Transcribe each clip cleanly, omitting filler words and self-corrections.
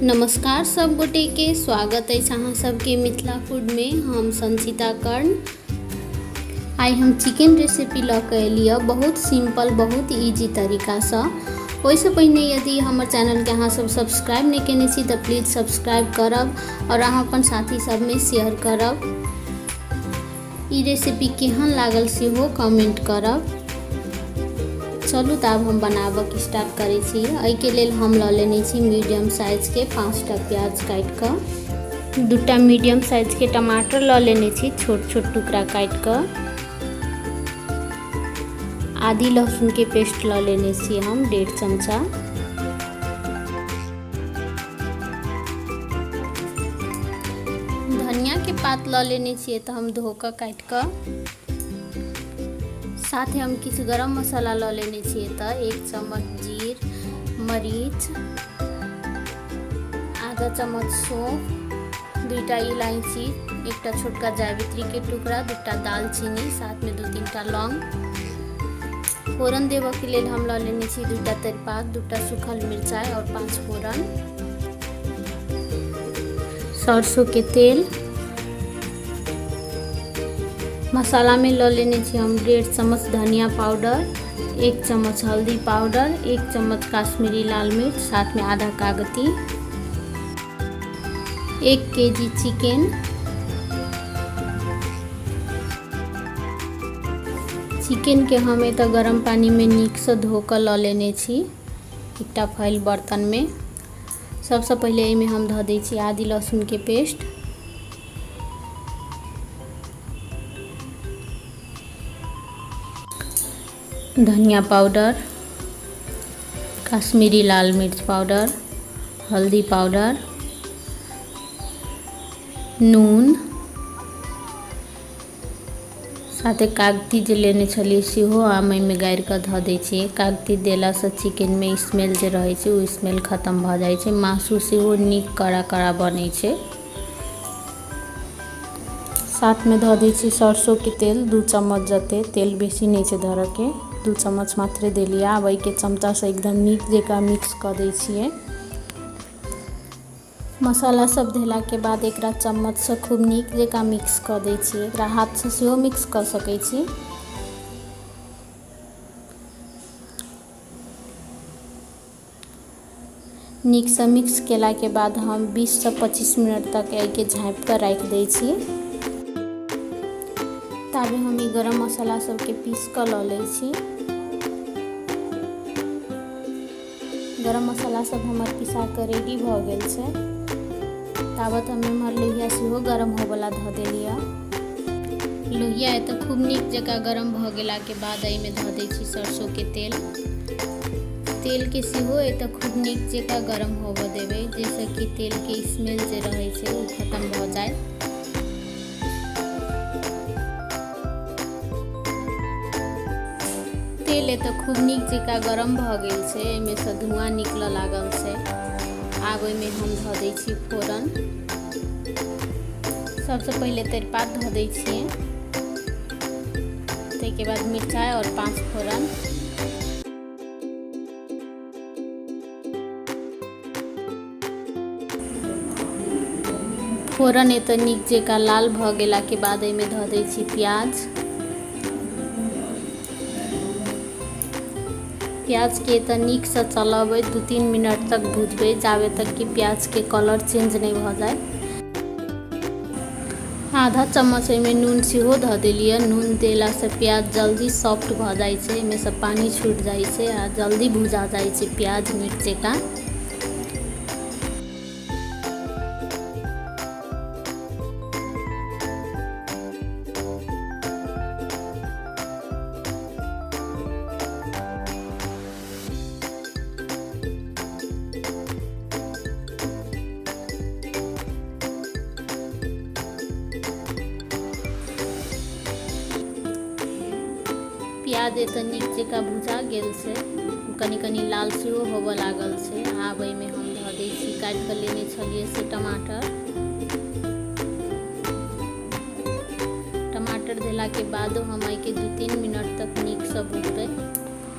नमस्कार सब गोटे के स्वागत अछि अहाँ सबके मिथिला फूड में। हम संचिता कर्ण। आइ हम चिकन रेसिपी लऽ के एलियै, बहुत सिंपल बहुत इजी तरीकासँ। ओहिसँ पहिने यदि हमर चैनलके अहाँ सब सब्सक्राइब नहि केने छी तऽ प्लीज सब्सक्राइब करब और अहाँ अपन साथी सबमे शेयर करब। ई रेसिपी केहन लागल सेहो कमेंट करब। चलू तऽ आब हम बनाबऽके स्टार्ट करै छी। एहिके लेल हम लऽ लेने छी मीडियम साइजके 5टा प्याज काटि कऽ, 2टा मीडियम साइजके टमाटर लऽ लेने छी छोट छोट टुकड़ा काटि कऽ, आदि लहसुनके पेस्ट लऽ लेने छी हम 1.5 चमचा, धनिया के पात लऽ लेने छियै तऽ हम धो कऽ काटि कऽ, साथे हम किछु गरम मसाला लऽ लेने छियै तऽ 1 चम्मच जीर मरीच, आधा चम्मच सौंफ, 2टा इलायची, 1टा छोटका जावित्री के टुकड़ा, 2टा दालचीनी, साथ में 2-3टा लौंग। फोरन देबऽ के लेल हम लऽ लेने छी 2टा तेजपात, 2टा सूखल मिरचाइ और 5 फोरन, सरसों के तेल। मसाला में लऽ लेने छी हम 1.5 चम्मच धनिया पाउडर, 1 चम्मच हल्दी पाउडर, 1 चम्मच काश्मीरी लाल मिर्च, साथ में आधा कागती, 1 केजी चिकन। चिकन के हम एतऽ गरम पानी में नीकसँ धो कऽ लऽ लेने छी एकटा फैल बर्तन में। सबसँ पहिले एहिमे हम धऽ दै छी आदि लहसुन के पेस्ट, धनिया पाउडर, काश्मीरी लाल मिर्च पाउडर, हल्दी पाउडर, नून, साथे कागती जे लेने छलियै सेहो हम एहिमे गाड़ि कऽ धऽ दै छियै। कागती देलासँ चिकनमे स्मेल जे रहै छै ओ स्मेल खतम भऽ जाइ छै, मासु सेहो नीक कड़ा कड़ा बनै छै। साथमे धऽ दै छियै सरसोके तेल 2 चम्मच जते, तेल बेसी नहि छै धरऽके, 2 चम्मच मात्रे देलियै। आब एहिके चमचासँ एकदम नीक जकाँ मिक्स कऽ दै छियै। मसाला सब देलाके बाद एकरा चम्मचसँ खूब नीक जकाँ मिक्स कऽ दै छियै। एकरा हाथसँ सेहो मिक्स कऽ सकै छी। नीकसँ मिक्स केलाके बाद हम 20 से 25 मिनट तक एहिके झाँपि कऽ राखि दै छी। ताबे हम ई गरम मसाला सबके पीस कऽ लऽ लै छी। गरम मसाला सब हमर पिसा कऽ रेडी भऽ गेल छै। ताबत हम एम्हर लोहिया सेहो गरम होबऽला धऽ देलियै। लोहिया एतऽ खूब नीक जकाँ गरम भऽ गेलाके बाद एहिमे धऽ दै छी सरसोके तेल। तेलके सेहो एतऽ खूब नीक जकाँ गरम होबऽ देबै, जाहिसँ कि तेलके स्मेल जे रहै छै ओ खतम भऽ जाय। तेल एतऽ खूब नीक जकाँ गरम भऽ गेल छै, एहिमे सँ धुआँ निकलऽ लागल छै। आब ओहिमे हम धऽ दै छी फोरन। सबसँ पहिले तेजपात धऽ दै छियै, ताहिके बाद मिरचाइ आओर 5 फोरन। फोरन एतऽ नीक जकाँ लाल भऽ गेलाके बाद एहिमे धऽ दै छी प्याज। प्याजके एतऽ नीकसँ चलेबै, 2-3 मिनट तक भुजबै, जाबे तक कि प्याजके कलर चेंज नहि भऽ जाय। आधा चम्मच एहिमे नून सेहो धऽ देलियै। नून देलासँ प्याज जल्दी सॉफ्ट भऽ जाइ छै, एहिमे सँ पानि छूटि जाइ छै आ जल्दी भुजा जाइ छै प्याज नीक जकाँ। प्याज एतऽ नीक जकाँ भुजा गेल छै, कनि कनि लाल सेहो होबऽ लागल छै। आब एहिमे हम धऽ दै छी काटि कऽ लेने छलियै से टमाटर। टमाटर देलाके बादो हम एहिके 2-3 मिनट तक नीकसँ भुजबै।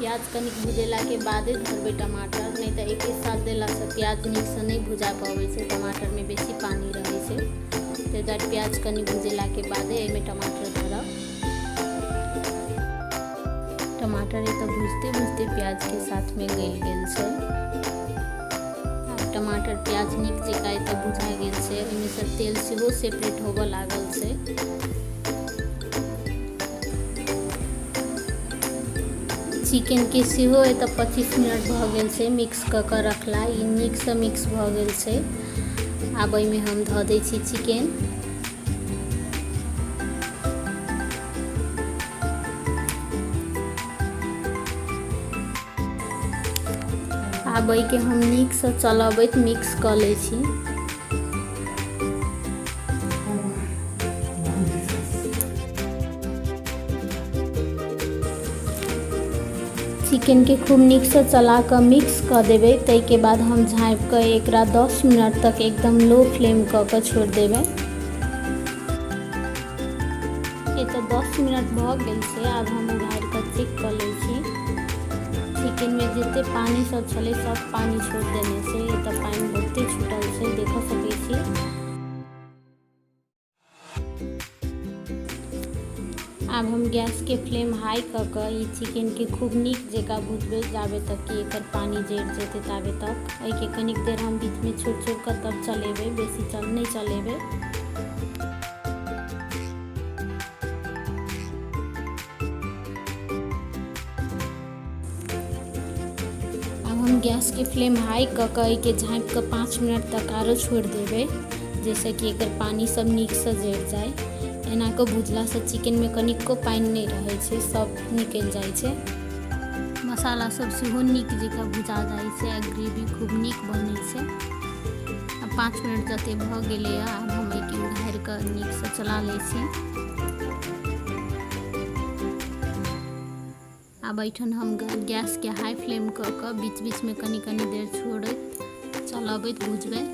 प्याज कनिक भुजेलाके बादे धरबै टमाटर, नहि तऽ एके साथ देलासँ प्याज नीकसँ नहि भुजा पबै छै, टमाटरमे बेसी पानि रहै छै। ताहि दुआरे प्याज कनि भुजेलाके बादे एहिमे टमाटर धरब। टमाटर एतऽ भुजते भुजते प्याजके साथमे गलि गेल छै। आब टमाटर प्याज नीक जकाँ एतऽ भुजा गेल छै। ओहिमेसँ तेल सेहो सेपरेट होबऽ लागल छै। चिकनके सेहो एतऽ 25 मिनट भऽ गेल छै मिक्स कऽ कऽ रखला। ई नीकसँ मिक्स भऽ गेल छै। आब एहिमे हम धऽ दै छी चिकन। आब एहिके हम नीकसँ चलबैत मिक्स कऽ लै छी। चिकनके खूब नीकसँ चला कऽ मिक्स कऽ देबै। ताहिके बाद हम झाँपि कऽ एकरा 10 मिनट तक एकदम लो फ्लेम कऽ कऽ छोड़ि देबै। एतऽ 10 मिनट भऽ गेल छै। आब हम उघारि कऽ चेक कऽ लै छी। चिकनमे जते पानि सब छलै सब पानि छोड़ि देने छै। एतऽ पानि बहुते छूटल छै, देख सकै छी। आब हम गैसके फ्लेम हाई कऽ कऽ ई चिकनके खूब नीक जकाँ भुजबै, जाबे तक कि एकर पानि जरि जेतै ताबे तक। एहिके कनिक देर हम बीचमे छोड़ि छोड़ि कऽ तब चलेबै, बेसी चल नहि चलेबै। आब हम गैसके फ्लेम हाई कऽ कऽ एहिके झाँपि कऽ 5 मिनट तक आरो छोड़ि देबै, जाहिसँ कि एकर पानि सब नीकसँ जरि जाय। एना कऽ भुजलासँ चिकनमे कनिको पानि नहि रहै छै, सब निकलि जाइ छै। मसाला सब सेहो नीक जकाँ भुजा जाइ छै आ ग्रेवी खूब नीक बनै छै। आब 5 मिनट जते भऽ गेलैए, आब हम एहिके उघारि कऽ नीकसँ चला लै छी। आब एहिठाम हम गैसके हाई फ्लेम कऽ कऽ बीच बीचमे कनि कनि देर छोड़ैत चलबैत भुजबै।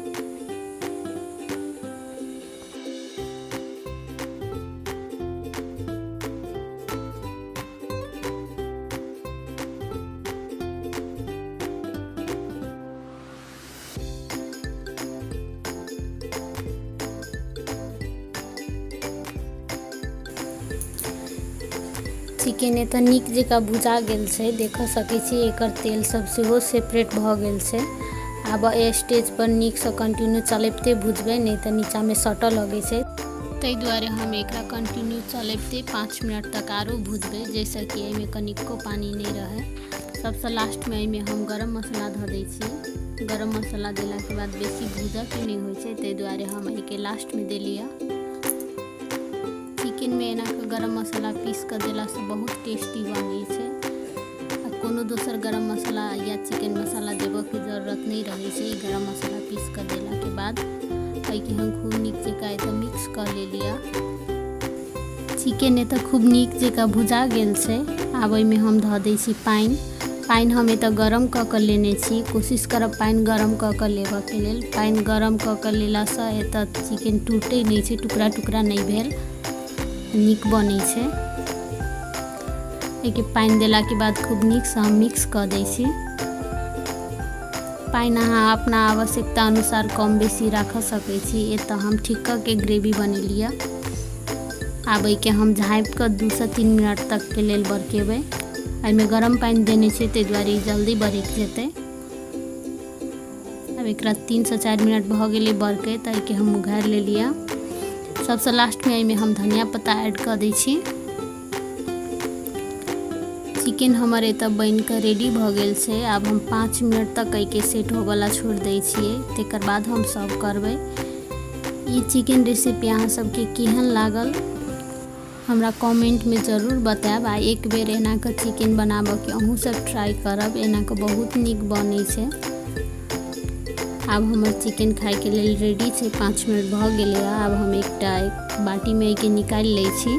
चिकन एतऽ नीक जकाँ भुजा गेल छै, देख सकै छी। एकर तेल सब सेहो सेपरेट भऽ गेल छै। आब एहि स्टेज पर नीकसँ कंटिन्यू चलबिते भुजबै, नहि तऽ नीचाँमे सटऽ लगै छै। ताहि दुआरे हम एकरा कंटिन्यू चलबिते 5 मिनट तक आरो भुजबै, जाहिसँ कि एहिमे कनिको पानि नहि रहै। सबसँ लास्टमे एहिमे हम गरम मसाला धऽ दै छी। गरम मसाला देलाके बाद बेसी भूजऽके नहि होइ छै, ताहि दुआरे हम एहिके लास्टमे देलियै। चिकनमे एना कऽ गरम मसाला पीस कऽ देलासँ बहुत टेस्टी बनै छै आ कोनो दोसर गरम मसाला या चिकन मसाला देबऽके जरूरत नहि रहै छै। ई गरम मसाला पीस कऽ देलाके बाद एहिके हम खूब नीक जकाँ एतऽ मिक्स कऽ लेलियै। चिकन एतऽ खूब नीक जकाँ भुजा गेल छै। आब एहिमे हम धऽ दै छी पानि। पानि हम एतऽ गरम कऽ कऽ लेने छी। कोशिश करब पानि गरम कऽ कऽ लेबऽके लेल। पानि गरम कऽ कऽ लेलासँ एतऽ चिकन टूटै नहि छै, टुकड़ा टुकड़ा नहि भेल, नीक बनै छै। एहिके पानि देलाके बाद खूब नीकसँ हम मिक्स कऽ दै छी। पानि अहाँ अपना आवश्यकता अनुसार कम बेसी राखऽ सकै छी। एतऽ हम ठीक कऽ के ग्रेवी बनेलियै। आब एहिके हम झाँपि कऽ 2 से 3 मिनट तकके लेल बरकेबै। एहिमे गरम पानि देने छै, ताहि दुआरे ई जल्दी बरकि जेतै। आब एकरा 3 से 4 मिनट भऽ गेलै बरकै, तऽ एहिके हम उघारि लेलियै। सबसँ लास्टमे एहिमे हम धनिया पत्ता ऐड कऽ दै छी। चिकन हमर एतऽ बनि कऽ रेडी भऽ गेल छै। आब हम 5 मिनट तक एहिके सेट होबऽला छोड़ि दै छियै, तकर बाद हम सर्व करबै। ई चिकन रेसिपी अहाँ सबके केहन लागल हमरा कमेंटमे जरूर बतायब आ एक बेर एना कऽ चिकन बनाबऽके अहूँ सब ट्राई करब। एना कऽ बहुत नीक बनै छै। आब हमर चिकन खाइके लेल रेडी छै। 5 मिनट भऽ गेलै। आब हम एकटा बाटीमे एहिके निकालि लै छी।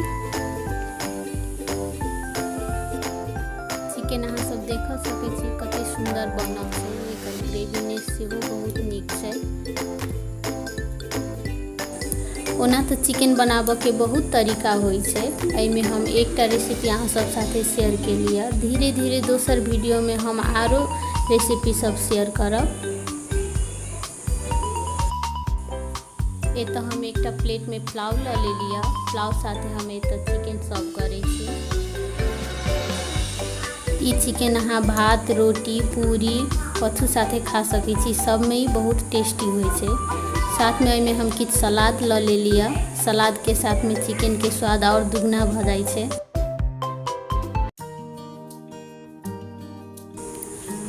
चिकन अहाँ सब देख सकै छी कते सुन्दर बनल छै। एकर ग्रेवीनेस सेहो बहुत नीक छै। ओना तऽ चिकेन बनाबऽके बहुत तरीका होइ छै। एहिमे हम एकटा रेसिपी अहाँ सब साथे शेयर केलियै। धीरे धीरे दोसर वीडियोमे हम आरो रेसिपी सब शेयर करब। एतऽ हम एकटा प्लेटमे पुलाव लऽ लेलियै। पुलाव साथे हम एतऽ चिकेन सर्व करै छी। ई चिकेन अहाँ भात, रोटी, पूरी कथू साथे खा सकै छी। सबमे ई बहुत टेस्टी होइ छै। साथमे एहिमे हम किछु सलाद लऽ लेलियै। सलादके साथमे चिकेनके स्वाद आओर दुगना भऽ जाइ छै।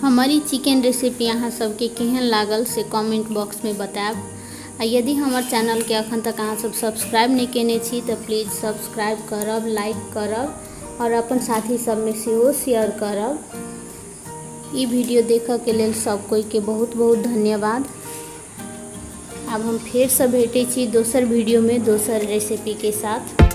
हमर ई चिकेन रेसिपी अहाँ सबके केहन लागल से कमेंट बॉक्समे बतायब। आ यदि हमर चैनलके अखन तक अहाँ सब सब्सक्राइब नहि केने छी तऽ प्लीज सब्सक्राइब करब, लाइक करब आओर अपन साथी सबमे सेहो शेयर करब। ई वीडियो देखऽके लेल सब कोइके बहुत बहुत धन्यवाद। आब हम फेरसँ भेटै छी दोसर वीडियोमे दोसर रेसिपीके साथ।